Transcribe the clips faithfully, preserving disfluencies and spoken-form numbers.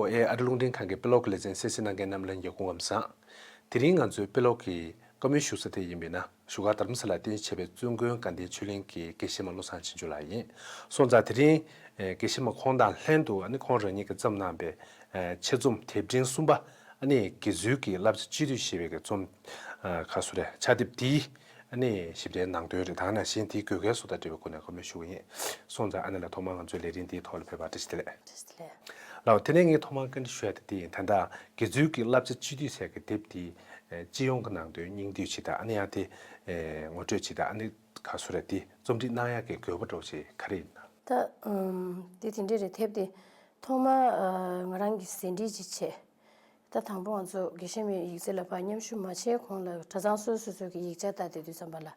ཨེ་ཨ་རི་རླུང་འཕྲིན་ཁང་གི་དཔེ་ཀློག་གི་ལེ་ཚན་གསན་གཟིགས་གནང་མཁན་རྣམས་ལ་སྐུ་ཁམས་བཟང་། དེ་རིང་ང་ཚོའི་དཔེ་ཀློག་གི་བཀའ་མོལ་ཞུ་ས་དེ་ཡིན་པས་ན། བཞུགས་སྒར་རྡ་རམ་ས་ལར་རྟེན་གཞི་བྱས་པའི་བཙུན་དགོན་དགའ་ལྡན་ཆོས་གླིང་གི་དགེ་བཤེས་མ་བློ་བཟང་ཆོས་འབྱོར་ལགས་ཡིན། སོང་ཙང་དེ་རིང་ཨེ་དགེ་བཤེས་མ་ཁོང་དང་ལྷན་དུ་ཨ་ནི་ཁོང་རང་ཉིད་ཀྱིས་བརྩམས་གནང་པའི་ཨེ་ཆེད་རྩོམ་དེབ་ཕྲེང་གསུམ་པ། ཨ་ནི་དགེ་ཚུལ་གྱི་བསླབ་བྱ་སྤྱི་འཐུས་ཞེས་པའི་གི་རྩོམ་ཨ་ག་སུ་རེད། ཕྱག་དེབ་འདིའི་ཨ་ནི་ཞིབ་ཕྲའི་ནང་དོན་རེད། ད་ག་ནང་བཞིན་དེའི་དགོས་གལ་སོགས་དང་འབྲེལ་བའི་སྒོ་ནས་བཀའ་མོལ་ཞུ་གི་ཡིན། སོང་ཙང་ཨ་ནི་ལགས་ཐོག་མར་ང་ཚོའི་ལས་རིམ་འདིའི་ཐོག་ལ་ཕེབས་པར་བཀྲ་ཤིས་བདེ་ལེགས། བཀྲ་ཤིས་བདེ་ལེགས། ལགས་དེ་ནས་ངས་ཐོག་མར་བཀའ་འདྲི་ཞུ་ཡ་དེ་འདི་ཡིན། ད་ལྟ་དགེ་ཚུལ་གྱི་བསླབ་བྱ་སྤྱི་འཐུས་ཟེར་གྱི་དེབ་འདི་ཨེ་སྤྱི་ཡོངས་ཀྱི་ནང་དོན་སྙིང་བསྡུས་ཅིག་དང་། ཨ་ནི་ཡང་དེ་ཨེ་ངོ་སྤྲོད་ཅིག་དང་། ཨ་ནི་ག་སུ་རེད། དེ་རྩོམ་སྒྲིག་གནང་ཡག་གི་དགོས་པ་འདྲ་བོ་ཅིག་ག་རེ་ཡིན་ན། ད་ཨམ་དེ་དེ་འདྲས་རེད། དེབ་དེ་ཐོག་མར་ཨ་ང་རང་གིས་ཟིན་བྲིས་ཅིག་བྱས། ད་དང་པོ་ང་ཚོ་དགེ་བཤེས་མའི་ཡིག་ཚད་ལ་ཕར་མཉམ་ཞུགས་མ་བྱས་གོང་ལ་གྲྭ་ཚང་སོ་སོ་སོ་གི་ཡིག་ཆ་ལྟ་བསྡད་དུས་ཙམ་པ་ལ།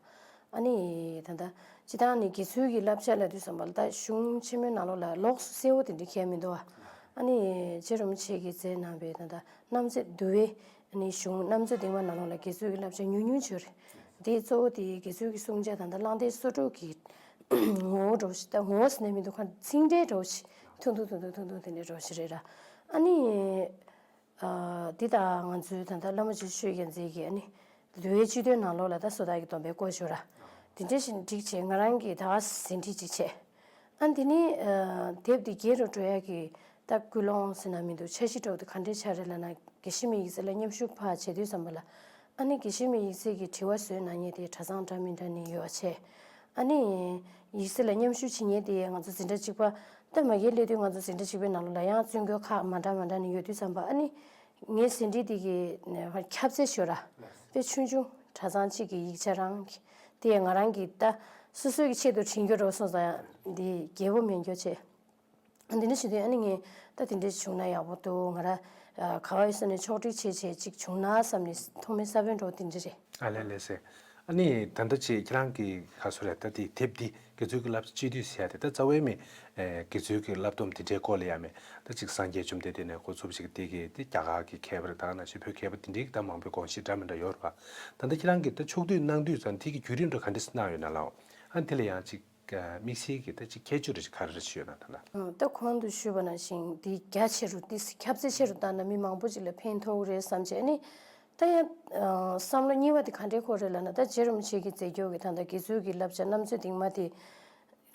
ཨ་ནི་ད་ལྟ་སྤྱིར་བཏང་ནི་དགེ་ཚུལ་གྱི་བསླབ་བྱ་ལབ་དུས་ཙམ་པ་ལ། ད་གཞུང་ཆེན་མོའི་ནང་ལོགས་ལ་ལོགས་སུ་གསལ་བོ་དེ་འདྲ་གང་ཡང་མི་འདུག་བ། ཨ་ནི་རྗེ་རིན་པོ་ཆེ་གིས་མཛད་གནང་བའི་ད་ལྟ་རྣམ་རྩེ་འདུལ་བའི་ཨ་ནི་གཞུང་རྣམ་རྩེ་ལྡན་མ་ནང་ལོགས་ལ་དགེ་ཚུལ་གྱི་བསླབ་བྱ་ཉུང་ཉུང་ཅིག་ཡོད་རེད། དེ་གཙོ་བོ་དེ་དགེ་ཚུལ་གྱི་བསྲུང་བྱ་དང་། ད་གླང་ཆེན་སོ་དྲུག་གི་ངོ་བོ་འདྲ་བོ་ཞིག་ད་ངོ་བོ་ཟེར་ན་མི་འདུག་ག་ཚིག་འགྲེལ་འདྲ་བོ་ཞིག་ཐུང་ཐུང་ཐུང་ཐུང་ཐུང་ཐུང་དེ་འདྲ་འདྲ་བོ་ཞིག་རེད་ར། ཨ་ནི། ཨ་འདི་ད་ང་ཚོའི་ད་ལྟ་བླ་མ་རྗེ་བཙུན་ཆོས་རྒྱལ་མཚན་གྱིས་ཨ་ནི་འདུལ་བའི་སྤྱི་དོན་ནང་ལོགས་ལ་ད་སོ་ཐར་གྱི་སྡོམ་པའི་སྐོར་ཞུ་ར། དེ་འདྲ་ཞིག་བསྒྲིགས་བྱས། ང་རང་གིས་ད་ག་ཟིན་བྲིས་ཅིག་བྱས། ཨ་འདི་ནི་ཨ་དེབ་འདི་རྒྱས་རུ་འགྲོ་ཡག་གི་ད་ཀུན་སློང་ཟེར་ན་མི་འདུག་འཆར་གཞི་འདྲ་བོ་དེ་ག་འདྲས་ཆགས་རེད་ལབ་ན། དགེ་བཤེས་མའི་ཡིག་ཚད་ལ་མཉམ་ཞུགས་ཕར་བྱེད་དུས་ཙམ་པ་ལ། ཨ་ནི་དགེ་བཤེས་མའི་ཡིག་ཚད་ཀྱི་དྲི་བ་བཟོས་གནང་མཁན་དེ་གྲྭ་ཚང་འདྲ་མི་འདྲ་ནས་ཡོད་པ་བྱས། ཨ་ནི་ཡིག་ཚད་ལ་མཉམ་ཞུགས་བྱེད་མཁན་དེ་ང་ཚོ་འཛིན་གྲྭ་གཅིག་པ། ད་མ་གིར་སླེབས་དུས་ང་ཚོ་འཛིན་གྲྭ་གཅིག་པའི་ནང་ལོགས་ལ་ཡང་བཙུན་དགོན་ཁག་མ་འདྲ་མ་འདྲ་ནས་ཡོད་དུས་ཙམ་པ། ཨ་ནི་ངའི་ཟིན་བྲིས་དེ་གི་ཁྱབ་ཚད་ཞུ་ར། དཔེ་ཆུང་ཆུང་གྲྭ་ཚང་གཅིག་གི་ཡིག་ཆ་རང་གི་དེ་ང་རང་གིས་ད་སོ་སོའི་གི་ཆེད་དུ་བྲིས་རྒྱུ་འདྲ་བོ་སོང་ཙང་ཡང་འདི་རྒྱས་པོ་མེད་རྒྱུ་བྱས། འདི་འདྲ་བྱེད་དུས་ཨ་ནི་ངས་ད་དེ་འདྲ་བྱུང་ན་ཡག་པོ་འདུག་ང་རང་ག་བ་ཡོད་ས་ནས་ཕྱོགས་སྒྲིག་བྱས་བྱས་ཅིག་བྱུང་ན་བསམ་ནས། ཐོག་མའི་ས་བོན་འདྲ་བོ་དེ་འདྲ་རེད། ཨ་ལས་ལས་སེ། ཨ་ནི་ད་ལྟ་ཅིག་ཁྱེད་རང་གི་ག་སུ་རེད། ད་དེ་དེབ་འདི་དགེ་ཚུལ་གྱི་བསླབ་བྱ་སྤྱི་འཐུས་ཟེར་ཡ་དེ། ད་རྩ་བའི་མི་ཨེ་དགེ་ཚུལ་གྱི་བསླབ་སྡོམ་དེ་འདྲའི་སྐོར་ལ་ཡ་མེད། ད་ཅིག་སངས་རྒྱས་བཅོམ་ལྡན་འདས་ནས་འགོ་ཚུགས་པ་ཅིག་དེ་གི་དེ་རྒྱ་གར་གྱི་མཁས་པ་རེད། ད་ག་ནང་བཞིན་བོད་མཁས་པ་དེ་འདྲའི་ད་མང་པོའི་དགོངས་གཞི་འདྲ་མི་འདྲ་ཡོད་རེད་པ། ད་ལྟ་ཁྱེད་རང་གིས་ད་ཕྱོགས་བསྡུས་གནང་དུས་ཙམ་དེ་གི་བརྒྱུད་རིམ་འདྲ་ག་འདྲ་གནང་ཡོད་ན་ལགས། ཨ་དེ་ལ་ཡང་ཅིག་དམིགས་བསལ་གྱི་ད་ཅིག་ཁྱད་ཆོས་རེ་ཞིག་ག་རེ་རེ་ཞིག་ཡོད་ན་ད་ལ། ད་གོང་དུ་ཞུས་པ་ནང་བཞིན་འདི་རྒྱ་ཆེ་རུ་འདི་ཁྱབ་ཚད་ཆེ་རུ་བཏང་ན་མི་མང་པོ་ཅིག་ལ་ཕན་ཐོགས་རེད་བསམ་བྱས་ནི། ད་ཡང་བསམ་བློ་གཉིས་པ་དེ་ག་འདྲའི་སྐོར་རེད་ལབ་ན། ད་རྗེ་རིན་པོ་ཆེ་གིས་མཛད་རྒྱུ་གི་ད་ལྟ་དགེ་ཚུལ་གྱི་བསླབ་བྱ་རྣམ་རྩེ་གདིང་མ་དེ།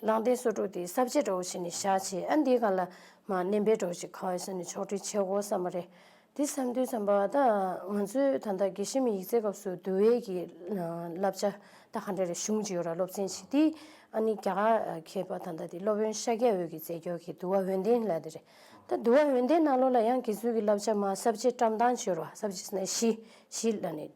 གླང་ཆེན་སོ་དྲུག་དེ་ས་བཅད་འདྲ་བོ་ཞིག་ནས་བཞག་བྱས། ཨ་འདིའི་སྒང་ལ་མར་བསྣན་པའི་འདྲ་བོ་ཞིག་ག་བ་ཡོད་ས་ནས་ཕྱོགས་སྒྲིག་བྱེད་དགོས་བསམ་པ་རེད། དེ་བསམ་དུས་ཙམ་པ་ད་ང་ཚོའི་ད་ལྟ་དགེ་བཤེས་མའི་ཡིག་ཚད་སྐབས་སུ་འདུལ་བའི་གི་བསླབ་བྱ་ད་ག་འདྲ་རེ་གཞུང་ཅིག་ཡོད་ར། སློབ་ཚན་ཅིག་དེ་ཨ་ནི་རྒྱ་གར་མཁས་པ་ད་ལྟ་དེ་སློབ་དཔོན་ཤཱཀྱ་འོད་ཀྱིས་མཛད་རྒྱུ་གི་འདུལ་བ་ཡོན་ཏན་ལབ་དེ་རེད། ད་འདུལ་བ་ཡོན་ཏན་ནང་ལོགས་ལ་ཡང་དགེ་ཚུལ་གྱི་བསླབ་བྱ་མར་ས་བཅད་བཀྲམ་སྟངས་ཅིག་ཡོད་ར། ས་བཅད་ཟེར་ན་བཞི། བཞི་ལབ་ནས།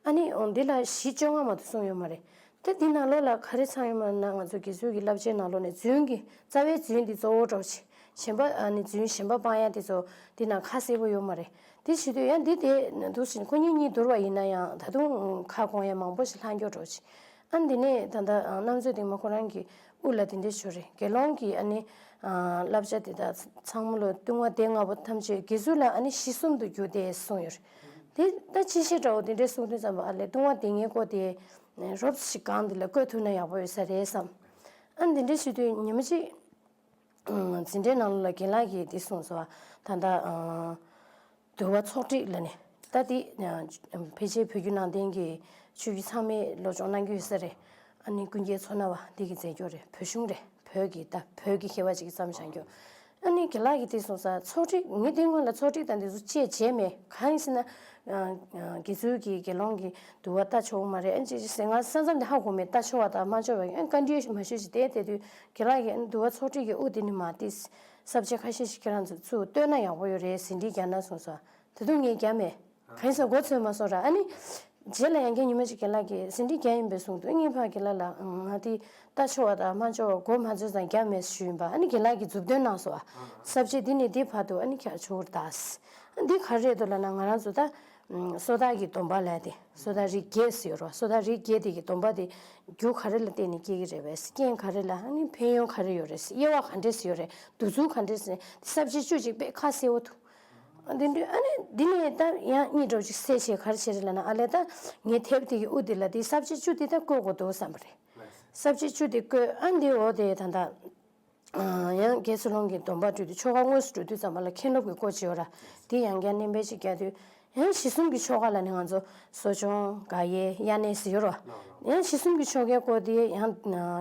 ཨ་ནི་འོ་འདི་ལ་བཞི་བཅོ་ལྔ་མ་གཏོགས་གསུངས་ཡོད་མ་རེད། ད་འདི་ནང་ལོགས་ལ་ག་རེ་ཚང་ཡོད་མ་རེད་ན། ང་ཚོ་དགེ་ཚུལ་གྱི་བསླབ་བྱའི་ནང་ལོགས་ནས་རྫུན་གྱི་རྩ་བའི་རྫུན་འདི་གཙོ་བོ་འདྲ་བོ་ཅིག་གཞན་པ་ཨ་ནི་རྫུན་གཞན་པ་སྤང་ཡ་དེ་ཚོ་འདི་ནང་ཁ་གསལ་པོ་ཡོད་མ་རེད། དེ་བྱེད་དུས་ཡང་འདི་དེ་འདུག་ཟིན། ཁོ་གཉིས་གཉིས་བསྡུར་བ་ཡིན་ན་ཡང་ད་དུང་ཁ་སྐོང་ཡ་མང་པོ་ཞིག་ལྷག་འགྱོ་འདྲ་བོ་ཅིག་ཨ་འདི་ནས་ད་ལྟ་རྣམ་རྩེ་གདིང་མ་ཁོ་རང་གི་དབུ་ལ་འདི་འདྲ་ཞུ་རེད། དགེ་སློང་གི་ཨ་ནི་བསླབ་བྱ་དེ་དག་ཚང་མ་ལོ་ལྟུང་བ་སྡེ་ལྔ་པོ་ཐམས་ཅད་དགེ་ཚུལ་ལ་ཨ་ནི་གཞི་གསུམ་དུ་གྱུར་ཏེ་གསུངས་ཡོད་རེད། དེ་ད་ཅི་ཤེས་འདྲ་བོ་དེ་འདྲས་གསུངས་དུས་ཙམ་པ་ཨ་ལས་ལྟུང་བ་སྡེ་ལྔའི་སྐོར་དེ་རོབ་ཅིག་གང་དེ་ལ་བཀོད་ཐུབ་ན་ཡག་པོ་ཡོད་ས་རེད་བསམ། ཨ་འདི་འདྲས་ཞུ་དུས་ཉི་མ་གཅིག་འཛིན་གྲྭའི་ནང་ལ་རྒན་ལགས་ཀྱིས་འདི་གསུངས་སོང་བ། ད་ལྟ་འདུལ་བ་ཚོགས་སྒྲིག་ལ་ནི་ད་འདི་ཕལ་ཆེར་བོད་བརྒྱུད་ནང་བསྟན་གྱི་ཆོས་བརྒྱུད་ཚང་མས་སློབ་སྦྱོང་གནང་རྒྱུ་ཡོད་ས་རེད། ཨ་ནི་ཀུན་མཁྱེན་མཚོ་སྣ་བ་འདི་གི་མཛད་སྒོ་རེད། བོད་གཞུང་རེད། བོད་ཀྱི་ད་བོད་ཀྱི་མཁས་པ་ཅིག་གིས་བརྩམས་བཞག་རྒྱུ། ཨ་ནི་རྒན་ལགས་ཀྱིས་དེ་གསུངས་ས་ཚོགས་སྒྲིག་ངས་དེ་སྔོན་ལ་ཚོགས་སྒྲིག་དང་དེ་ཚོ་བཅས་བྱས་མེད། གང་ཡིན་ཟེར་ན། དགེ་ཚུལ་གྱི་དགེ་སློང་གི་འདུལ་བ་ལྟ་ཆོག་གི་མ་རེད། ཨ་ནི་ཅི་ཟེར་ང་ས་མཚམས་དེ་ཧ་གོ་མེད། ལྟ་ཆོག་པ་དང་མ་ཆོག་པ་ཨ་ནི་བཀའ་འདྲི་མ་ཞུས་ཤིག་བསྡད་བསྡད་དུས་རྒན་ལགས་ཀྱིས་ཨ་ནི་འདུལ་བ་ཚོགས་སྒྲིག་གི་དབུ་དེ་ནི་མ་ཏིས་ས་བཅད་ཁ་ཤས་ཤིག་ཁྱེད་རང་ཚོ་ཚུར་བཏོན་ན་ཡག་པོ་ཡོད་རེད། ཟིན་བྲིས་རྒྱག་ན་གསུངས་སོང་། ད་དུང་ངས་རྒྱག་མེད། གང་ཡིན་ཟེར་མགོ་ཚོས་མ་སོང་ར། ཨ་ནི། རྗེས་ལ་ཡང་བསྐྱར་ཉི་མ་གཅིག་རྒན་ལགས་ཀྱིས་ཟིན་བྲིས་རྒྱག་ཡིན་པས་གསུངས་འདུག་ངས་ཕར་རྒན་ལགས་ལ་ང་དེ་ལྟ་ཆོག་པ་དང་མ་ཆོག་པ་མགོ་མ་ཚོས་ཙང་རྒྱག་མེད་ཞུས་ཡིན་པ། ཨ་ནི་རྒན་ལགས་ཀྱིས་མཛུབ་སྟོན་གནང་སོང་བ། ས་བཅད་འདི་ནས་འདི་བར་དུ་ཨ་ནི་ཁྱེད་ཆོག་གི་རེད་ད། འདི་ག་རེ་རེད་འདུག་ལབ་ན་ང་རང་ཚོ་ད་སོ་ཐར་གྱི་སྡོམ་པ་ལབ་དེ། སོ་ཐར་རིགས་བརྒྱད་ཟེར་ཡོད་རེད་བ། སོ་ཐར་རིགས་བརྒྱད་དེ་གི་སྡོམ་པ་དེ་རྒྱུ་ག་རེ་ལ་བརྟེན་ནས་སྐྱེ་གི་རེད་པས། རྐྱེན་ག་རེ་ལ་ཨ་ནི་ཕན་ཡོན་ག་རེ་ཡོད་རེད། དབྱེ་བ་ག་འདྲས་ཡོད་རེད། འདུ་ཚུལ་ག་འདྲས་ཟེར་དེ་ས་བཅད་བཅུ་གཅིག་པས་ཁ་གསལ་བོ་འདུག་འདི་འདྲ་ཨ་ནི་འདི་ནས་ད་ཡང་གཉིས་འགྲོ་ཅིག་གསལ་བྱེད་ག་རེ་བྱེད་རེད་ལབ་ན། ཨ་ལས་ད་ངའི་དེབ་དེ་གི་དབུ་དེ་ལ་དེ་ས་བཅད་བཅུ་དེ་ད་བཀོད་དགོས་འདུག་བསམ་པ་རེད། ས་བཅད་བཅུ་དེ་བཀོད། ཨ་འདི་འོ་དེ་ད་ད་ ཡང་དགེ་ཚུལ་སློང་གི་སྡོམ་པ་སྒྲུབ་དུས་ཆོ་ག་དངོས་སུ་སྒྲུབ་དུས་ཙམ་པ་ལ་མཁན་སློབ་ཀྱི་སྐོར་ཅིག་ཡོད་ར། དེ་ཡང་བསྐྱར་བསྣན་པ་ཅིག་རྒྱག་དུས། ཡང་གཞི་གསུམ་གྱི་ཆོ་ག་ལ་ནི་ང་ཚོ་གསོ་སྦྱོང་དགག་དབྱེ་དབྱར་གནས་ཟེར་ཡོད་ར། ཡང་གཞི་གསུམ་གྱི་ཆོ་གའི་སྐོར་དེ་ཡང་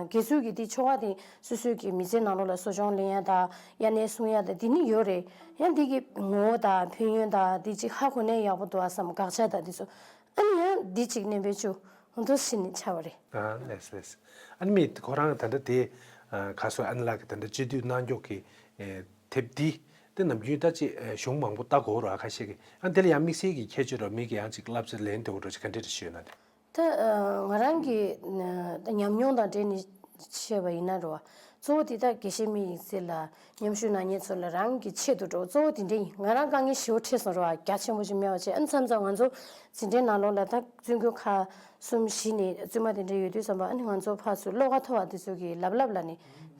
དགེ་ཚུལ་གྱི་དེ་ཆོ་ག་དེ་སོ་སོའི་གི་མི་ཚེའི་ནང་ལོགས་ལ་གསོ་སྦྱོང་ལེན་ཡ་དང་དབྱར་གནས་སྲུང་ཡ་དང་དེ་ནི་ཡོད་རེད། ཡང་དེ་གི་ངོ་བོ་དང་ཕན་ཡོན་དང་དེ་ཅིག་ཧ་གོ་ནས་ཡག་པོ་འདུག་ཨ་བསམ། དགག་བྱ་དང་དེ་ཚོ། ཨ་ནི་ཡང་འདི་གཅིག་བསྣན་པའི་བཅུ། འོ་འདུག་སེ་ནི་ཆགས་པ་རེད། ཨ་ལེས་ལེས། ཨ་ནི་མི་ཁོ་རང་ད་ལྟ་དེ་ཨ་ག་སོ་ཨ་ནི་ལགས་ཀྱི་ད་ལྟ་སྤྱི་འཐུས་གནང་མགྱོགས་ཀྱི་ཨེ་དེབ་འདི་དེ་ནམ་རྒྱུན་ད་ཅི་ཨེ་གཞུང་མང་པོ་ལྟ་དགོས་རོགས་ཁ་ཤས་ཀྱི། ཨ་དེ་ལ་ཡང་དམིགས་བསལ་གྱི་ཁྱད་ཆོས་རོགས་མི་གི་ཡང་ཅིག་བསླབ་བྱ་ལེན་དེ་འོ་རོགས་ཅིག་ག་འདྲས་རེ་ཞུས་ན་དེ། ད་ཨ་ང་རང་གི་ཨ་ད་ཉམས་མྱོང་དང་འབྲེལ་ནས་བཤད་པ་ཡིན་ན་རོ། གཙོ་བོ་དེ་ད་དགེ་བཤེས་མའི་ཡིག་ཚད་ལ་མཉམ་ཞུགས་གནང་མཁན་ཚོ་ལ་རང་གི་ཆེད་དུ་འགྲོ། གཙོ་བོ་དེ་འདྲ་ཡིན། ང་རང་དཀའ་ངལ་ཞེ་པོ་འཕྲད་སོང་རོ། རྒྱ་ཆེན་པོ་ཞིག་མེད་པ་བྱས། ཨ་ནི་མཚམས་མཚམས་ང་ཚོ་འཛིན་གྲྭའི་ནང་ལོགས་ལ་ད་བཙུན་དགོན་ཁག་གསུམ་བཞི་ནས་བཙུན་མ་དེ་འདྲ་ཡོད་དུས་ཙམ་པ། ཨ་ནི་ང་ཚོ་ཕར་ཚུར་བློ་ཁ་མཐོ་བ་དེ་ཚོ་གི་ལབ་ལབ་ལ་ནི་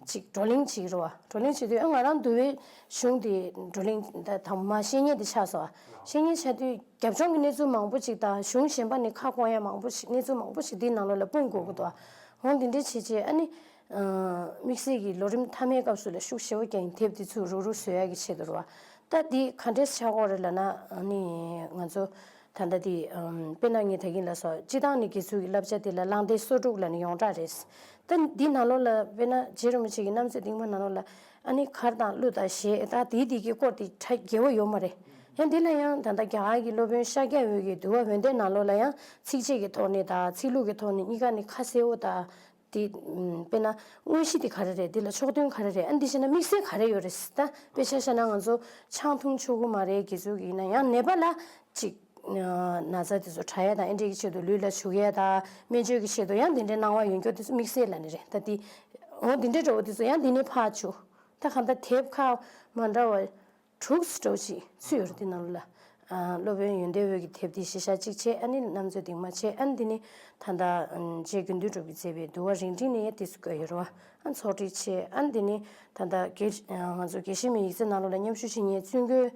ཅིག་བགྲོ་གླེང་བྱེད་ཀྱི་རོ། བགྲོ་གླེང་བྱེད་དུས་ཨ་ང་རང་འདུལ་བའི་གཞུང་དེ་བགྲོ་གླེང་ད་དང་མ་བཤེས་གཉེན་དེ་ཆགས་སོང་། བཤེས་གཉེན་ཆགས་དུས་རྒྱབ་ལྗོངས་ཀྱི་གནས་ཚུལ་མང་པོ་ཅིག་དང་གཞུང་གཞན་པ་ནས་ཁ་སྐོང་ཡ་མང་པོ་ཞིག་གནས་ཚུལ་མང་པོ་ཞིག་འདིའི་ནང་ལོགས་ལ་སྤུངས་དགོས་ཀྱི་འདུག་འོ་འདི་འདྲའི་བྱས་བྱས་ཨ་ནི། དམིགས་བསལ་གྱི་ལོ་རིམ་མཐའ་མའི་སྐབས་སུ་ལ་ཤུགས་ཆེ་བོ་རྒྱག་ཡིན། དེབ་འདི་ཚོ་རུག་རུག་བཟོ་ཡ་གི་ཆེད་དུ་རེད་བ། ད་འདི་ག་འདྲས་ཆགས་ཀྱི་ཡོད་རེད་ལབ་ན། ཨ་ནི་ང་ཚོ་ད་ལྟ་འདི་དཔེར་ན་ངས་ད་གིན་ལ་སོགས་སྤྱི་བཏང་ནས་དགེ་ཚུལ་གྱི་བསླབ་བྱ་འདི་ལ་གླང་ཟླའི་སོ་དྲུག་ལ་ནི་ཡོངས་གྲགས་རེད། ད་འདི་ནང་ལོགས་ལ་དཔེར་ན་རྗེ་རིན་པོ་ཆེ་གི་རྣམ་ཐར་གདིང་མ་ནང་ལོགས་ལ་ཨ་ནི་མཁར་དང་ཀླུ་དང་ཞེས་ད་དེའི་དེ་གི་སྐོར་དེ་གྲ་རྒྱས་པོ་ཡོད་མ་རེད། ཡང་འདི་ལ་ཡང་ད་ལྟ་རྒྱ་གར་གྱི་སློབ་དཔོན་ཤཱཀྱ་འོད་ཀྱི་འདུལ་བ་འོད་སྡེར་ནང་ལོགས་ལ་ཡང་ཚིགས་བཅད་ཀྱི་ཐོག་ནས་དང་ཚིག་ལྷུག་གི་ཐོག་ནས་གཉིས་ཀ་ནི་ཁ་གསལ་བོ་དང་། དེ་དཔེར་ན་དངོས་གཞི་དེ་ག་རེ་རེད། དེ་ལ་ཕྱོགས་སྟོན་ག་རེ་རེད། ཨ་འདི་བྱས་ན་དམིགས་བསལ་ག་རེ་ཡོད་རེད་ཟེར། ད་དཔེ་ཆ་བཞག་ན་ང་ཚོ་ཆང་འཐུང་ཆོག་གི་མ་རེད། དགེ་ཚུལ་གྱི་ཡིན་ན་ཡང་ནད་པ་ལ་ཅིག་ན་ཚ་དེ་ཚོ་དྲག་ཡ་དང་། ཨེ་འདྲས་ཀྱི་ཆེད་དུ་ལུས་ལ་བྱུག་ཡ་དང་། སྨན་བཅོས་ཀྱི་ཆེད་དུ་ཡང་དེ་འདྲའི་གནང་བ་ཡོད་མཁན་དེ་ཚོ་དམིགས་བསལ་ལ་ནི་རེད། ད་དེ་འོ་དེ་འདྲའི་འདྲ་བོ་དེ་ཚོ་ཡང་དེ་ནས་ཕར་བཅུག་ད་གང་ལྟར་དེབ་ཁག་མ་འདྲ་བ་དྲུག་ཙམ་འདྲ་བོ་ཞིག་ཚུད་ཡོད་རེད། དེ་ནང་ལོགས་ལ་ཨ་སློབ་དཔོན་ཡོན་ཏན་འོད་ཀྱི་དེབ་དེ་གཞི་བཞག་གཅིག་བྱས། ཨ་ནི་རྣམ་དཔྱོད་གདིང་མ་བྱས། ཨ་ནི་དེ་ནི་ད་ལྟ་ཨ་རྗེ་དགེ་འདུན་གྲུབ་ཀྱིས་མཛད་པའི་འདུལ་བ་རིང་འབྲིང་ནས་དེ་ཚོ་བཀོད་ཡོད་རེད་བ། ཨ་ཚོགས་སྒྲིག་བྱས། ཨ་ནི་དེ་ནི་ད་ལྟ་དགེ་ང་ཚོ་དགེ་བཤེས་མའི་ཡིག་ཚད་ནང་ལོགས་ལ་མཉམ་ཞུགས་བྱེད་མཁན་བཙུན་དགོན་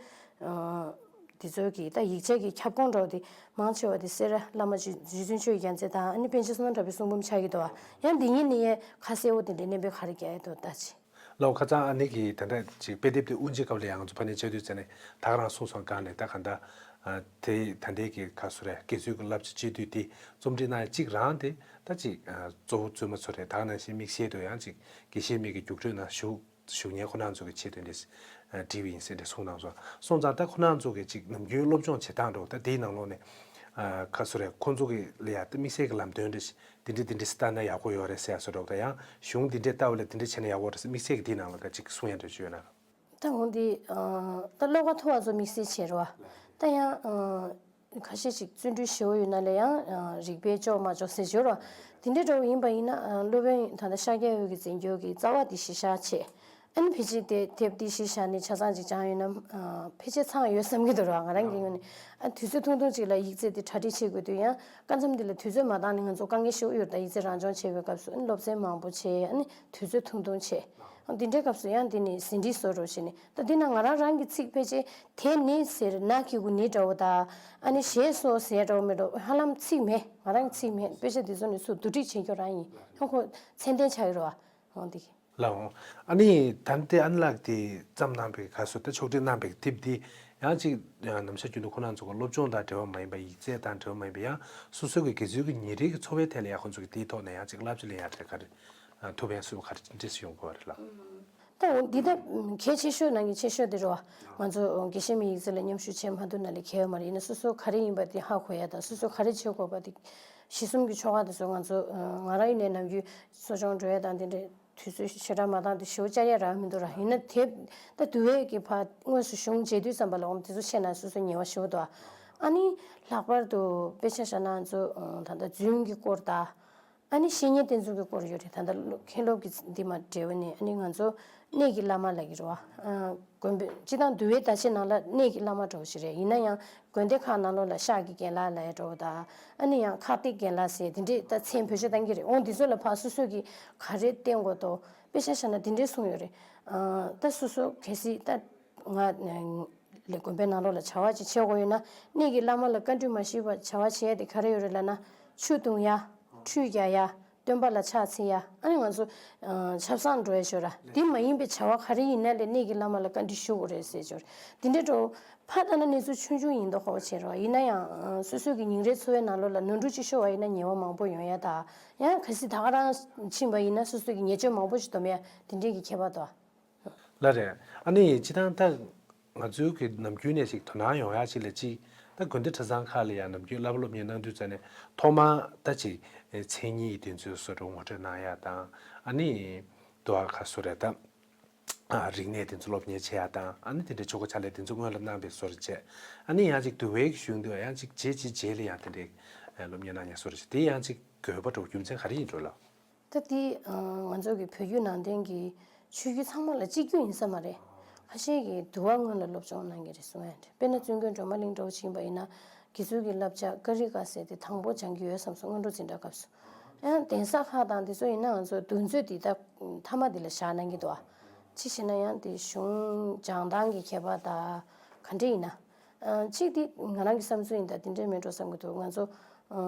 ཨ་དེ་ཚོའི་གི་ད་ཡིག་ཆ་གི་ཁྱབ་ཁོངས་འདྲ་བོ་དེ་མང་ཆེ་བ་དེ་སེ་ར་བླ་མ་རྗེ་རྗེ་བཙུན་ཆོས་ཀྱི་རྒྱལ་མཚན་དང་། ཨ་ནི་པཎ་ཆེན་བསོད་ནམས་གྲགས་པའི་གསུང་འབུམ་ཆགས་ཀྱི་འདུག་བ། ཡང་འདི་གཉིས་ནི་ཡས་ཁ་གསལ་བོ་དེ་འདྲའི་སྣོན་པ་ག་རེ་རྒྱག་ཡ་འདུག་ལྟ་ཅི། ལའོ་ཁ་ཚང་ཨ་ནི་གི་དེ་འདྲ་ཅིག་དཔེ་དེབ་དེ་དབུ་འབྱེད་སྐབས་ལ་ཡང་ང་ཚོ་ཕ་ནས་བཅར་དུས་ཙ་ནས་ད་ག་རང་གསུངས་སོང་། གང་ནས་ད་ག་འདྲ་ཨ་དེ་ད་ལྟའི་གི་ག་སུ་རེད། དགེ་ཚུལ་གྱི་བསླབ་བྱ་སྤྱི་འཐུས་དེ་རྩོམ་སྒྲིག་གནང་ཡ་གཅིག་རང་དེ་ད་ཅིག་ཨ་གཙོ་བོ་བཙུན་མ་ཚོ་རེད། ད་ག་ནང་བཞིན་དམིགས་བསལ་དུ་ཡང་ཅིག་དགེ་བཤེས་མའི་གི་རྒྱུགས་སྤྲོད་ནང་ཞུགས་ཞུགས་མཁན་ཁོ་རང་ཚོ་གི་ཆེད་དོན་དེ་བྲིས་པ་ཡིན་ཟེར་འདྲ་གསུངས་གནང་སོང་། སོང་ཙང་ད་ཁོ་རང་ཚོ་གི་ཅིག་ནམ་རྒྱུན་སློབ་སྦྱོང་བྱེད་སྟངས་འདྲ་བོ་ད་དེའི་ནང་ལོགས་ནས་ཨ་ག་སུ་རེད། ཁོ་ཚོ་གི་ལ་ཡ་ད་དམིགས་བསལ་གྱི་ལམ་སྟོན་འདྲ་ཞིག་དེ་འདྲས་དེ་འདྲས་ལྟ་ན་ཡག་པོ་ཡོད་རེད་ཟེར་ཡ་བཟོ་འདྲ་བོ་དང་། ཡང་གཞུང་འདི་འདྲས་ལྟ་བ་ལ་དེ་འདྲས་བྱས་ན་ཡག་པོ་རེད་ཟེར་དམིགས་བསལ་གྱི་དེའི་ནང་ལ་ག་ཅིག་གསུང་ཡ་འདྲ་ཅིག་ཡོད་ན། ད་འོང་འདི་ད་བློ་ཁ་མཐོ་བ་ཚོ་དམིགས་བསལ་བྱས་རེད་བ། ད་ཡང་ཁ་ཤས་ཤིག་བརྩོན་འགྲུས་ཞེ་པོ་ཡོད་ན་ལས་ཡང་རིག་པས་ལྕོགས་མ་ལྕོགས་ཟེར་ཞོར་བ། དེ་འདྲས་འདྲ་བོ་ཡིན་པ་ཡིན་ན་སློབ་དཔོན་ད་ལྟ་ཤཱཀྱ་འོད་ཀྱིས་མཛད་རྒྱུ་གི་རྩ་བ་དེ་གཞི་བཞག་བྱས། ཨ་ནི་ཕལ་ཆེར་དེ་དེབ་འདི་གཞི་བཞག་ནས་ཆ་ཚང་ཅིག་སྦྱངས་ཡོད་ན་ཨ་ཕལ་ཆེར་ཚང་ཡོད་བསམ་གྱི་འདུག་ར། ང་རང་གི་ངོས་ནས་ཨ་དུས་ཚོད་ཐུང་ཐུང་ཅིག་ལ་ཡིག་ཚད་དེ་གྲ་སྒྲིག་བྱེད་དགོས་དུས་ཡང་སྐབས་མཚམས་འདི་ལ་དུས་ཚོད་མ་འདང་ནས་ང་ཚོ་དཀའ་ངལ་ཞེ་པོ་ཡོད་རེད། ད་ཡིག་ཚད་རང་སྦྱོང་བྱེད་པའི་སྐབས་སུ་ཨ་ནི་སློབ་ཚན་མང་པོ་བྱས། ཨ་ནི་དུས་ཚོད་ཐུང་ཐུང་བྱས། ཨ་འདི་འདྲའི་སྐབས་སུ་ཡང་འདི་ནི་ཟིན་བྲིས་བཟོ་རོགས་བྱས་ནས། ད་འདི་ན་ང་རང་རང་གི་ཚིག་ཕལ་ཆེར་དེ་ནི་ཟེར་ན་གི་གུ་ནི་འདྲ་བོ་ད་ཨ་ནི་ཞེས་སོ་ཟེར་འདྲ་བོ་མེད་འགྲོ། ཧ་ལམ་ཚིག་མེད། ང་རང་གི་ཚིག་མེད། དཔེ་ཆ་འདི་ཚོ་ནི་ཚུར་བསྡུ་སྒྲིག་བྱེད་རྒྱུ་རང་ཡིན། ཡང་ཁོ་ཚད་ལྡན་ཆགས་ཡོད་རེད་བ། འོང་འདི་གི་ལའོ། ཨ་ནི་ད་ལྟའི་ཨ་ནི་ལགས་དེ་བརྩམས་གནང་པའི་ག་སོ་ད་ཕྱོགས་སྒྲིག་གནང་པའི་དེབ་འདི་ཡང་ཅིག་ནམ་ཞག་རྒྱུན་དུ་ཁོ་རང་ཚོ་གི་སློབ་སྦྱོང་དང་འབྲེལ་བ་མ་ཡིན་པ། ཡིག་ཚད་དང་འབྲེལ་བ་མ་ཡིན་པ། ཡང་སོ་སོའི་གི་དགེ་ཚུལ་གྱི་ཉིན་རེའི་གི་འཚོ་བའི་ཐད་ལ་ཡང་ཁོ་ཚོ་གི་དེའི་ཐོག་ནས་ཡང་ཅིག་བསླབ་བྱ་ལེན་ཡ་དེ་ག་རེ་ཐུགས་ཕན་གསོས་པ་ག་རེ་འདྲ་ཞིག་ཡོང་དགོས་པ་རེད་ལགས། ད་འོ་འདི་ད་གལ་ཆེ་ཤོས་ནང་གི་ཆེ་ཤོས་དེ་རེད་བ། ང་ཚོ་དགེ་བཤེས་མའི་ཡིག་ཚད་ལ་མཉམ་ཞུགས་བྱེད་མ་ཐུབ་ན་ལས་གལ་ཡོད་མ་རེད། ཡིན་ན་སོ་སོ་ག་རེ་ཡིན་པ་དེ་ཧ་གོ་ཡ་དང་། སོ་སོ་ག་རེ་བྱེད་དགོས་པ་དེ། གཞི་གསུམ་གྱི་ཆོ་ག་དེ་ཚོ་ང་ཚོ་ང་རང་ཡིན་ནའི་ནམ་རྒྱུན་གསོ་སྦྱོང་འགྲོ་ཡ་དང་དེ་འདྲའི་དུས་ཚོད་ཞེ་དྲག་མ་འདང་དུས་ཞེ་པོ་བཅར་ཡ་རག་མི་འདུག་ར། ཡིན་ན་དེབ་ད་འདུལ་བའི་གི་ཕར་དངོས་སུ་གཞུང་མཇལ་དུས་ཙམ་པ་ལ་འོ་དེ་ཚོ་ཤེས་ན་སོ་སོ་ཉེ་བ་ཞེ་པོ་འདུག་ཨ་ནི་ལྷག་པར་དུ་དཔེ་ཆ་བཞག་ན་ང་ཚོ་ད་ལྟ་རྫུན་གྱི་སྐོར་དང་། ཨ་ནི་བཤེས་གཉེན་བསྟེན་ཚུལ་གྱི་སྐོར་ཡོད་རེད། ད་ལྟ་སློབ་མཁན་སློབ་ཀྱི་འདི་མ་འབྲེལ་བ་ནས། ཨ་ནི་ང་ཚོ་གནས་ཀྱི་བླ་མ་ལབ་ཀྱི་རེད་བ། ཨ་དགོན་པའི་སྤྱི་བཏང་འདུལ་བའི་བརྡ་ཆད་ནང་ལ་གནས་ཀྱི་བླ་མ་འདྲ་བོ་ཞིག་རེད། ཡིན་ན་ཡང་དགོན་སྡེ་ཁག་ནང་ལོགས་ལ་ཤག་གི་རྒན་ལགས་ལབ་ཡ་འདྲ་བོ་དང་། ཨ་ནི་ཡང་ཁག་སྡེ་རྒན་ལགས་ཟེར་དེ་འདྲས་ད་མཚན་བེད་སྤྱོད་གཏང་གི་རེད། འོང་འདི་ཚོ་ལ་ཕར་སོ་སོ་གིས་ག་རེ་བསྟེན་དགོས་འདུག་དཔེ་ཆ་བཞག་ན་དེ་འདྲས་གསུངས་ཡོད་རེད། ཨ་ད་སོ་སོ་གལ་སྲིད་ད། ང་ལས་དགོན་པའི་ནང་ལོགས་ལ་བྱ་བ་ཅིག་བྱེད་དགོས་ཡོད་ན། གནས་ཀྱི་བླ་མ་ལ་བཀའ་འདྲི་མ་ཞུས་པར་བྱ་བ་བྱེད་ཡ་དེ་ག་རེ་ཡོད་རེད་ལབ་ན། ཆུ་བཏུང་ཡ། ཁྲུས་རྒྱག་ཡ། སྟོན་པ་ལ་ཕྱག་འཚལ་ཡ། ཨ་ནི་ང་ཚོ་ཨ་ཆབ་གསང་འགྲོ་ཡ་ཞོར་ར། དེ་མ་ཡིན་པའི་བྱ་བ་ག་རེ་ཡིན་ན་ལས་གནས་ཀྱི་བླ་མ་ལ་བཀའ་འདྲི་ཞུ་དགོས་རེད་ཟེར་ཞོར། དེ་འདྲའི་འགྲོ་ཕ་ལྟ་ན་གནས་ཚུལ་ཆུང་ཆུང་ཡིན་མདོག་ཁ་པོ་བྱེད་རོགས། ཡིན་ན་ཡང་ཨ་སོ་སོའི་གི་ཉིན་རེའི་འཚོ་བའི་ནང་ལོགས་ལ་ནོར་འཁྲུལ་ཅིག་ཤོར་བ་ཡིན་ན་ཉེས་པ་མང་པོ་ཡོང་ཡ་ད། ཡང་གལ་སྲིད་ད་ག་རང་ཕྱིན་པ་ཡིན་ན་སོ་སོའི་གི་ཉེས་སྤྱོད་མང་པོ་ཞིག་སྡོམ་ཡ། དེ་འདྲའི་གི་ཁྱད་པར་དོ། ལགས་རེད། ཨ་ནི་སྤྱིར་བཏང་ད་ང་ཚོའི་གི་ནམ་རྒྱུན་ནས་ཅིག་དོ་སྣང་ཡོང་ཡ་ཅིག་ལ་ཅིག་ད་དགོན་སྡེ་གྲྭ་ཚང་ཁག་ལ་ཡང་ནམ་རྒྱུན་བསླབ་པ་སློབ་གཉེར་གནང་དུས་ཙ་ནས་ཐོག་མར་ད་ཅིག་མཚན་ཉིད་དེ་ཚོའི་བཟོ་སྐྲུན་ངོ་སྤྲོད་གནང་ཡ་དང་། ཨ་ནི་དུ་བ་ཁ་སོ་རེད་ད། ཨ་རིག་གནས་དེ་ཚོ་སློབ་གཉེར་བྱེད་ཡ་དང་། ཨ་ནི་དེ་འདྲའི་ཆོ་ག་ཕྱག་ལས་དེ་ཚོ་སྔོན་ལ་གནང་བའི་བཟོ་འདྲ་བྱས། ཨ་ནི་ཡང་ཅིག་དུ་བའི་གཞུང་དུ་ཡང་ཅིག་རྗེས་ཅིག་རྗེས་ལ་ཡང་དེ་འདྲའི་སློབ་གཉེར་གནང་ཡ་བཟོ་འདྲ་བྱས། དེ་ཡང་ཅིག་དགོས་པ་འགྲོ་རྒྱུ་མཚན་ག་རེ་ཡིན་འགྲོ་ལགས། ད་དེ་ང་ཚོ་གི་བོད་བརྒྱུད་ནང་བསྟན་གྱི་ཆོས་བརྒྱུད་ཚང་མ་ལ་གཅིག་གྱུར་ཡིན་ས་མ་རེད། ཁ་ཤས་ཀྱིས་དུ་བ་སྔོན་ལ་སློབ་སྦྱོང་གནང་གི་རེད་གསུང་ཡ་རེད། དཔེར་ན་བཙུན་དགོན་སྒྲོལ་མ་གླིང་འདྲ་བོ་ཕྱིན་པ་ཡིན་ན། དགེ་ཚུལ་གྱི་བསླབ་བྱ་ཀ་རི་ཀ་ཟེར་དེ་དང་པོ་སྦྱང་གི་ཡོད་བསམ་སོང་། སྔོན་འགྲོ་འཛིན་གྲྭ་སྐབས་སུ། ཡང་གདན་ས་ཁག་དང་དེ་ཚོ་ཡིན་ན་ང་ཚོ་གདུང་མཛོད་དེ་ད་མཐའ་མ་དེ་ལ་བཞག་གནང་གི་འདུག་ཨ། ཅི་ཞེ་ན་ཡང་དེ་གཞུང་སྦྱང་སྟངས་ཀྱི་ཁྱད་པར་དང་ག་འདྲ་ཡིན་ན། ཨ་གཅིག་དེ་ང་རང་གི་བསམ་ཚུལ་ཡིན་ད། དེ་འདྲའི་མེད་འགྲོ་བསམ་གྱི་འདུག་ང་ཚོ་ཨ་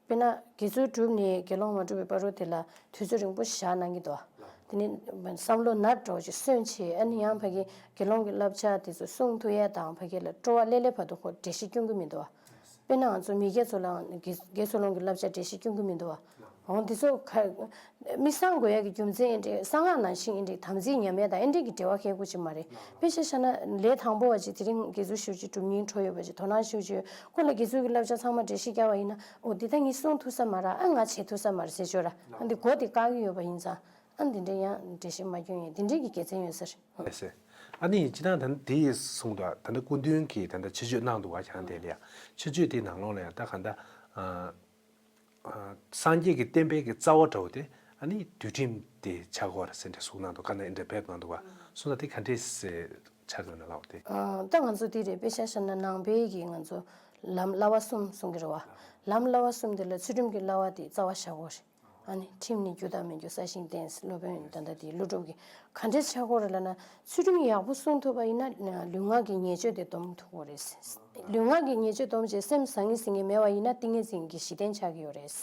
དཔེར་ན་དགེ་ཚུལ་གྲུབ་ནས་དགེ་སློང་མ་གྲུབ་པའི་བར་དུ་དེ་ལ་དུས་ཚོད་རིང་པོ་བཞག་གནང་གི་འདུག་ཨ། དེ་ནི་བསམ་བློ་ནར་འགྲོ་ཅིག་སོན་ཆེ། ཨ་ནི་ཡང་ཕ་གི་དགེ་སློང་གི་བསླབ་བྱ་དེ་ཚོ་སྲུང་ཐུབ་ཡས་དང་ཕ་གི་ལ་སྤྲོ་བ་སླེབས་སླེབས་བར་དུ་ཁོ་འགྲེལ་བཤད་སྐྱོན་གི་མི་འདུག་ཨ། དཔེར་ན་ང་ཚོ་མི་སྐྱ་ཚོ་ལའང་དགེ་དགེ་ཚུལ་སློང་གི་བསླབ་བྱ་འགྲེལ་བཤད་སྐྱོན་གི་མི་འདུག་བ། འོ་འདི་ཚོ་ག་མི་གསང་དགོས་ཡ་གི་རྒྱུ་མཚན་ཨེ་འདྲས། གསང་སྔགས་ནང་བཞིན་ཨེ་འདྲས་དམ་ཚིག་ཉམས་ཡ་དང་ཨེ་འདྲས་ཀྱི་འབྲེལ་བ་ཁེལ་དགོས་ཅིག་མ་རེད། དཔེ་ཆ་བཞག་ན་ལས་དང་པོ་བ་ཅིག་དེ་རིང་དགེ་ཚུལ་ཞུ་ཅིག་གྲུབ་སྙིང་བྲོ་ཡོད་པ་ཅིག་དོ་སྣང་ཞུ་ཅིག་ཡོད། ཁོ་ལ་དགེ་ཚུལ་གྱི་བསླབ་བྱ་ཚང་མ་འགྲེལ་བཤད་བརྒྱབ་པ་ཡིན་ན། འོ་འདི་ད་ངས་གསུང་ཐུབ་ས་མ་རེད། ཨ་ང་བྱེད་ཐུབ་ས་མ་རེད་ཟེར་ཤོག་ར། ཨ་འདི་མགོ་དེ་བཀག་གི་ཡོད་པ་ཡིན་ཙང་། ཨ་འདི་འདྲས་ཡང་འགྲེལ་བཤད་མ་སྐྱོན་ཡ་འདི་འདྲས་ཀྱི་དགེ་མཚན་ཡོད་ས་རེད། ཨ་ནི་སྤྱིར་བཏང་ད་ལྟ་དེ་གསུངས་འདུག་ད་ལྟ་སྐུ་མདུན་གྱིས་ད་ལྟ་ཆོས་སྤྱོད་གནང་འདུག་བ། ཁྱང་དེ་ལ་ཡ་ཆོས་སྤྱོད་དེའི་ནང་ལོགས་ལ་ཡ་ད་ག་ད་ཨ་ཨ་སངས་རྒྱས་ཀྱི་བསྟན་པའི་གི་རྩ་བ་འདྲ་བོ་དེ་ཨ་ནི་འདུལ་ཁྲིམས་དེ་ཆགས་ཀྱི་ཡོད་རེད་ཟེར་འདྲ་གསུངས་གནང་འདུག་ག་ན་ཨེ་འདྲ་འབེབས་གནང་འདུག་བ། སོང་ཙང་དེ་ག་འདྲས་སེ་ཆགས་ཡོད་ན་ལབ་དེ། ཨ་ད་ང་ཚོ་དེ་རེད། དཔེ་ཆ་བཞག་ན་ནང་པའི་གི་ང་ཚོ་ལམ་བསླབ་པ་གསུམ་གསུང་གི་རེད་བ། ལམ་བསླབ་པ་གསུམ་དེ་ལ་ཚུལ་ཁྲིམས་ཀྱི་བསླབ་པ་དེ་རྩ་བ་བཞག་དགོས་རེད། ཨ་ནི་ཁྲིམས་ནི་རྒྱུ་དང་མི་རྒྱུ་ས་ཞིང་བསྟན། སློབ་དཔོན་ད་ལྟ་དེའི་ཀླུ་སྒྲུབ་ཀྱི་ག་འདྲས་ཆགས་ཀྱི་ཡོད་རེད་ལབ་ན། ཚུལ་ཁྲིམས་ཡག་པོ་སྲུང་ཐུབ་པ་ཡིན་ན་ལུས་ངག་གི་ཉེས་སྤྱོད་དེ་སྡོམ་ཐུབ་ཀྱི་ཡོད་རེད། ལུས་ངག་གི་ཉེས་སྤྱོད་སྡོམ་བྱས་སེམས་བཟང་ངན་ཟེར་མཁན་མེད་པ་ཡིན་ན་ཏིང་ངེ་འཛིན་གྱི་གཞི་རྟེན་ཆགས་ཀྱི་ཡོད་རེད།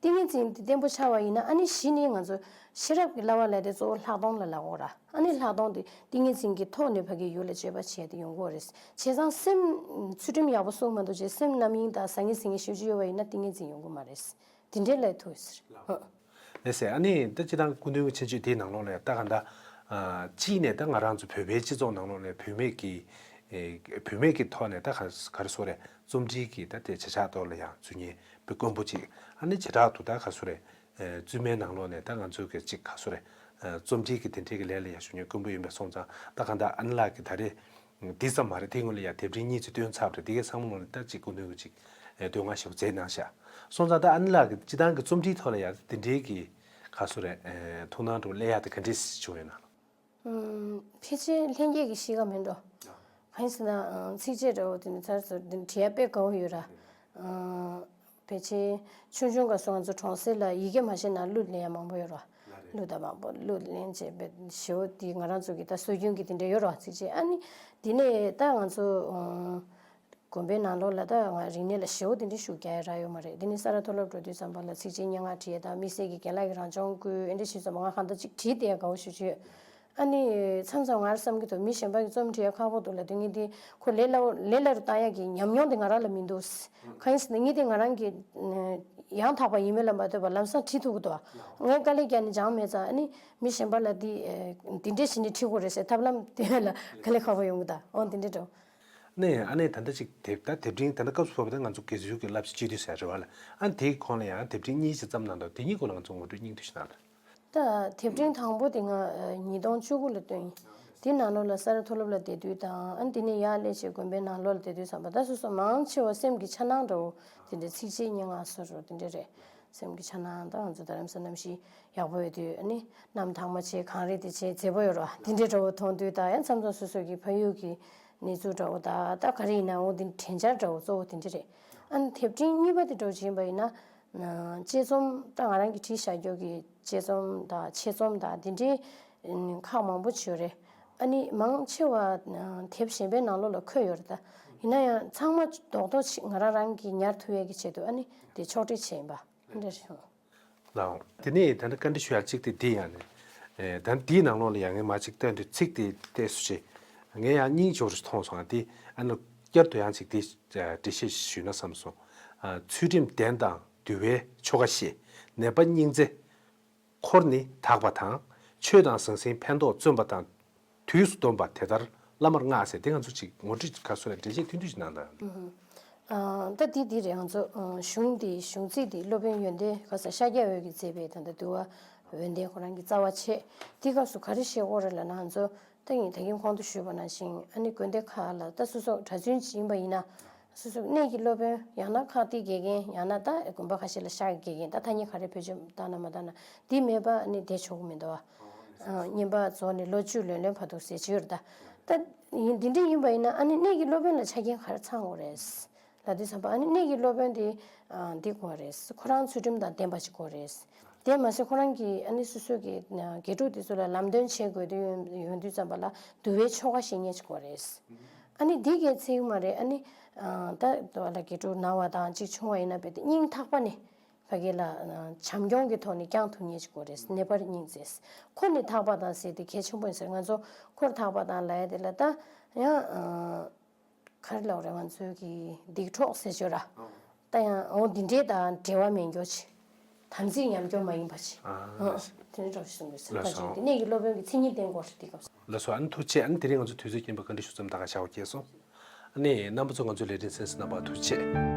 ཏིང་ངེ་འཛིན་དེ་བརྟན་པོ་ཆགས་པ་ཡིན་ན། ཨ་ནི་གཞི་ནི་ང་ཚོ་ཤེས་རབ་ཀྱི་བསླབ་པ་ལ་དེ་གཙོ་བོ་ལྷག་མཐོང་ལ་ལབ་དགོས་ར། ཨ་ནི་ལྷག་མཐོང་དེ་ཏིང་ངེ་འཛིན་གྱི་ཐོག་ནས་ཕ་གི་ཡུལ་ལ་སྤྱོད་པ་བྱས་ཏེ་ཡོང་གི་ཡོད་རེད། བྱས་ཙང་སེམས་ཚུལ་ཁྲིམས་ཡག་པོ་སྲུང་མ་ཐུབ་བྱས་སེམས་རྣམ་གཡེང་དང་བཟང་ངན་ཟེར་མཁན་ཞེ་པོ་ཅིག་ཡོད་པ་ཡིན་ན་ཏིང་ངེ་འཛིན་ཡོང་གི་མ་རེད། དེ་འདྲའི་ལས་ཐུག་ཟེར། ལགས་སེ། ཨ་ནི་ད་སྤྱིར་བཏང་སྐུ་མདུན་གྱི་མཚན་བརྗོད་དེའི་ནང་ལོགས་ལ་ད་ག་ད་ཨ་གཅིག་ནས་ད་ང་རང་ཚོ་བོད་པའི་སྤྱི་ཚོགས་ནང་ལོགས་ནས་བུད་མེད་ཀྱི་ཨེ་བུད་མེད་ཀྱི་ཐོག་ནས་ད་ག་ག་རེ་ཟེར་རེད། རྩོམ་སྒྲིག་གི་ད་དེ་བྱེ་བྲག་ཐོག་ལ་ཡང་འཛུལ་མཁན་དཔེ་དཀོན་པོ་གཅིག་ཨ་ནི་བྱེ་བྲག་ཏུ་ད་ག་རེ་ཟེར་རེད། ཨེ་བཙུན་མའི་ནང་ལོགས་ནས་ད་ང་ཚོ་གི་གཅིག་ག་རེ་ཟེར་རེད། ཨེ་རྩོམ་སྒྲིག་གི་དེ་འདྲའི་གི་ལས་ལ་ཡང་ཞུགས་མཁན་དཀོན་པོ་ཡིན་པས་སོང་ཙང་། ད་ག་ད་ཨ་ནི་ལགས་ཀྱིས་ད་རེས་འདི་ཙམ་མ་རེད། དེ་སྔོན་ལ་ཡང་དེབ་ཕྲེང་གཉིས་ཅིག་བཏོན་ཚར་བ་རེད། དེ་གའི་བསམ་བློ་ནས་ད་ཅིག་སྐུ་མདུན་གྱིས་ཅིག་ཨེ་བསྟོད་བསྔགས་ཞེ་པོ་མཛད་གནང་ཤག་སོང་ཙང་ད་ཨ་ནི་ལགས་ཀྱིས་སྤྱིར་བཏང་གི་རྩོམ་སྒྲིག་ཐོག་ལ་ཡང་དེ་འདྲའི་གི་ག་རེ་ཟེར་རེད། ཨེ་ཐུགས་སྣང་འདྲ་བོ་སླེབས་ཡག་དེ་ག་འདྲས་བྱུང་ཡོད་ན། ཨུམ། ཕལ་ཆེར་ལྷན་སྐྱེས་ཀྱི་གཤིས་ཀ་མིན་འགྲོ། གང་ཡིན་ཟེར་ན། ཨ་ཚིགས་བཅད་འདྲ་བོ་དེ་ནི་ཚར་ཚུར་དེ་ནི་བྲིས་ཡ་དཔེ་དགའ་བོ་ཡོད་ར། ཨ་ཕལ་ཆེར་ཆུང་ཆུང་སྐབས་སུ་ང་ཚོ་གྲོང་གསེབ་ལ་ཡི་གེ་མ་ཤེས་ན་གླུ་ལེན་ཡ་མང་པོ་ཡོད་ར། གླུ་དང་མང་པོ་གླུ་ལེན་བྱས་པའི་ཞེ་པོ་དེ་ང་རང་ཚོ་གི་ད་སྲོལ་རྒྱུན་གྱི་དེ་འདྲ་ཡོད་ར། ཚིགས་བཅད། ཨ་ནི་དེ་ནས་ད་ང་ཚོ་ཨ་དགོན་པའི་ནང་ལོགས་ལ་ད་ང་རིག་གནས་ལ་ཞེ་པོ་དེ་འདྲ་ཤུགས་རྒྱག་ཡ་རག་ཡོད་མ་རེད། དེ་ནི་ས་རཱ་མཐོ་སློབ་འགྲོ་དུས་ཙམ་པ་ལ་ཚིགས་བཅད་སྙན་ངག་བྲིས་ཡ་དང་། དམིགས་བསལ་གྱི་རྒན་ལགས་ཀྱི་རང་སྦྱོང་སྐུལ་ཨེ་འདྲ་ཞིག་ཙམ་པ་ང་གང་ལྟར་ཅིག་བྲིས་བསྡད་ཡ་དགའ་བོ་ཞེ་པོ་ཅིག་ཡོད། ཨ་ནི་མཚམས་མཚམས་ང་རང་བསམ་གྱི་འདུག་མི་གཞན་པ་གིས་རྩོམ་བྲིས་ཡ་ཁག་པོ་འདུག་ལབ་དུས་ངས་དེ་ཁོ་ལས་སླ་བོ་ལས་སླ་རུ་བཏང་ཡ་གི་ཉམས་མྱོང་དེ་ང་རང་ལ་མི་འདུག་གང་ཡིན་ཟེར་ན་ངས་དེ་ང་རང་གི་ཡང་དག་པ་ཡིན་མིན་ལ་མ་ལྟོས་པར་ལམ་སང་བྲིས་ཐུབ་ཀྱི་འདུག་ངས་དཀའ་ལས་བརྒྱབ་ནས་སྦྱངས་མེད་ཙང་། ཨ་ནི་མི་གཞན་པ་ལ་དེ་དེ་འདྲས་བྱས་ནས་བྲིས་དགོས་རེད་ཟེར་ཐབས་ལམ་དེ་ལ་དཀའ་ལས་ཁག་པོ་ཡོང་གི་འདུག་འོ་དེ་འདྲས་འདྲ་བོ། ནས་ཨ་ནི་ད་ལྟ་ཅིག་དེབ་ད་དེབ་ཕྲེང་ད་ལྟ་སྐབས་སུ་བབས་པ་དེ་ང་ཚོ་དགེ་ཚུལ་གྱི་བསླབ་བྱ་སྤྱི་འཐུས་ཟེར་རེད་བ་ལ། ཨ་ནི་དེའི་གོང་ལ་ཡང་དེབ་ཕྲེང་གཉིས་ཤིག་བརྩམས་གནང་འདུག་དེ་གཉིས་སྐོར་ལ་ང་ཚོ་ངོ་སྤྲོད་སྙིང་བསྡུས་ཤིག་གནང་རོགས། ད་དེབ་ཕྲེང་དང་པོ་དེ་ང་ཉིས་སྟོང་བཅུ་དགུ་ལ་བཏོན་ཡིན། དེ་ནང་ལོགས་ལ་ས་རཱ་མཐོ་སློབ་ལ་བསྡད་དུས་དང་། ཨ་ནི་དེ་ནས་ཡར་སླེབས་བྱས་དགོན་པའི་ནང་ལོགས་ལ་བསྡད་དུས་ཙམ་པ། ད་སོ་སོ་མང་ཆེ་བ་སེམས་ཀྱི་འཆར་སྣང་འདྲ་བོ་དེ་འདྲའི་ཚིགས་བཅད་སྙན་ངག་སོགས་རོ་དེ་འདྲ་རེད། སེམས་ཀྱི་འཆར་སྣང་ད་ང་ཚོ་རྡ་རམ་ས་གནམ་གཤིས་ཡག་པོ་ཡོད་དུས། ཨ་ནི་གནམ་དྭངས་མ་ཆེ་གངས་རི་དེ་ཆེ་མཛེས་པོ་ཡོད་རོ། དེ་འདྲའི་འདྲ་བོ་མཐོང་དུས་ད་ཡང་མཚམས་མཚམས་སོ་སོ་གི་ཕ་ཡུལ་གྱི་གནས་ཚུལ་འདྲ་བོ་ད་ད་ག་རེ་ཡིན་ན་འོ་དེ་དྲན་འཆར་འདྲ་བོ་གཙོ་བོ་དེ་འདྲ་རེད། ཨ་ནི་དེབ་ཕྲེང་གཉིས་པ་དེ་འདྲ་བོ་ཅིག་ཡིན་པ་ཡིན་ན། ཨ་དཔྱད་རྩོམ་ད་ང་རང་གིས་བྲིས་བཞག་རྒྱུ་གི་དཔྱད་རྩོམ་དང་ཆེད་རྩོམ་དང་དེ་འདྲའི་ཁག་མང་པོ་ཅིག་ཡོད་རེད། ཨ་ནི་མང་ཆེ་བ་ཨ་དེབ་གཞན་པའི་ནང་ལོགས་ལ་འཁོད་ཡོད་རེད་ད། ཡིན་ན་ཡང་ཚང་མ་རྡོག་རྡོག་ཅིག་ང་རང་རང་གིས་ཉར་ཐུབ་ཡས་ཀྱི་ཆེད་དུ་ཨ་ནི་དེ་ཕྱོགས་སྒྲིག་བྱས་ཡིན་པ་འདྲ་རེད། ལའོ། དེ་ནས་ད་ནི་བཀའ་འདྲི་ཞུ་ཡག་གཅིག་དེ་འདི་ཡང་ནི། ཨེ། ད་ནི་འདིའི་ནང་ལོགས་ལ་ཡང་ངས་མ་གཅིག་བསྟན་དུས་ཚིག་དེ་བལྟས་སུ་ཆེ། ངས་ཡང་སྙིང་རྗེ་པོ་ཞིག་མཐོང་སོང་ང་། དེ་ཨ་ནི་བསྐྱར་དུ་ཡང་གཅིག་དེ་འགྲེལ་བཤད་ཞུས་ན་བསམ་སོང་། ཨ། ཚུལ་ཁྲིམས་ལྡན་དང་འདུལ་བའི་ཆོ་ག་ཤེས། ནད་པ་སྙིང་བརྩེ། འཁོར་ནི་དག་པ་དང་། ཆོས་དང་ཟང་ཟིང་ཕན་འདོགས་བརྩོན་པ་དང་། དུས་སུ་སྡོམ་པ་དེ་ལྟར་བླ་མར་བསྔགས་ཟེར། དེ་ང་ཚོ་ཅིག་ངོ་སྤྲོད་ཁ་སོ་ལ་འགྲེལ་བཤད་ཐུང་ཐུང་ཞིག་གནང་དང་། ཨ། ད་འདི་འདི་རེད། ང་ཚོ་ཨ་གཞུང་འདི་གཞུང་ཚིག་འདི་སློབ་དཔོན་ཡོན་ཏན་ག་ས་ཤཱཀྱ་འོད་ཀྱིས་མཛད་པའི་ད་ལྟ་འདུལ་བ་ཡོན་ཏན་ཁོ་རང་གི་རྩ་བ་ཆེ། འདི་སྐབས་སུ་ག་རེ་བཤད་དགོས་རེད་ལབ་ན། ང་ཚོ་ད་ཡིན་ད་གིན་གོང་དུ་ཞུས་པ་ནང་བཞིན་ཨ་ནི་དགོན་སྡེ་ཁག་ལ་ད་སོ་སོ་གྲྭ་བཙུན་ཅིག་ཡིན་པ་ཡིན་ན། སོ་སོ་གནས་ཀྱི་སློབ་དཔོན། ཡང་ན་ཁག་ཏིག་དགེ་རྒན། ཡང་ན་ད་དགོན་པ་ཁ་ཤས་ལ་ཤག་གི་དགེ་རྒན། ད་ཐ་སྙད་ག་རེ་བེད་སྤྱོད་བཏང་ན་མ་བཏང་ན་འདི་མེད་པ་ནི་བསྡད་ཆོག་གི་མི་འདུག་བ། ཨ། བསྙེན་པ་རྫོགས་ནས་ལོ་བཅུ་ལོན་ལོན་བར་དུ་ཟེར་གྱི་ཡོད་རེད་ད། ད་ཡིན་འདི་འདྲ་ཡིན་པ་ཡིན་ན་ཨ་ནི་གནས་ཀྱི་སློབ་དཔོན་ལ་ཆ་རྐྱེན་ག་རེ་ཚང་དགོས་རེད་ལབ་དུས་ཙམ་པ། ཨ་ནི་གནས་ཀྱི་སློབ་དཔོན་དེ་ཨ་འདི་དགོས་རེད། ཁོ་རང་ཚུལ་ཁྲིམས་དང་ལྡན་པ་ཞིག་དགོས་རེད། དེ་མ་ཟད་ཁོ་རང་གིས་ཨ་ནི་སོ་སོ་གི་ཨ་དགེ་ཕྲུག་དེ་ཚོ་ལ་ལམ་སྟོན་བྱེད་དགོས་དུས་ཡོང་དུས་ཙམ་པ་ལ་འདུལ་བའི་ཆོ་ག་ཤེས་མཁན་ཞིག་དགོས་རེད། ཨ་ནི་འདི་གའི་ཚིག་མ་རེད། ཨ་ནི་ཨ་ད་དོ་ལ་དགེ་ཕྲུག་ན་བ་དང་གཅིག་བྱུང་བ་ཡིན་ན་རྦད་དེ་སྙིང་ཐག་པ་ནས་ཕ་གི་ལ་ཨ་བྱམས་སྐྱོང་གི་ཐོག་ནས་བསྐྱང་ཐུབ་མཁན་ཞིག་དགོས་རེད། ནད་པར་སྙིང་བརྩེ། འཁོར་ནི་དག་པ་དང་ཟེར་དེ་གལ་ཆེན་པོ་ཡིན་ཟེར། ང་ཚོ་འཁོར་དག་པ་དང་ལབ་ཡ་དེ་ལ་ད་ཡང་ཨ་ག་རེ་ལབ་རེད། ང་ཚོའི་གི་སྡིག་གྲོགས་ཟེར་ཆོག་ར། ད་ཡང་འོ་འདི་འདྲའི་དང་འབྲེལ་བ་མེད་མཁན་ཅིག་དམ་ཚིག་ཉམས་མྱོང་མ་ཡིན་པ་ཅིག་ཨ། དེ་འདྲ་འདྲ་ཞིག་གསུང་དགོས་ཟེར། ལགས་སོ། དེ་གནས་ཀྱི་སློབ་དཔོན་གྱི་མཚན་ཉིད་བསྟན་དགོས་རེད་དེ་སྐབས་སུ། ལགས་སོ། ཨ་ནི་ཐུགས་རྗེ་ཆེ། ཨ་ནི་དེ་རིང་ང་ཚོ་དུས་ཚོད་རྐྱེན་པས་བཀའ་འདྲི་ཞུ་མཚམས་ད་ག་བཞག་པ་བསྐྱལ་སོང་། ཨ་ནི་རྣམ་པ་ཚོ་ང་ཚོའི་ལས་རིམ་གསན་གཟིགས་གནང་བར་ཐུགས་རྗེ་ཆེ།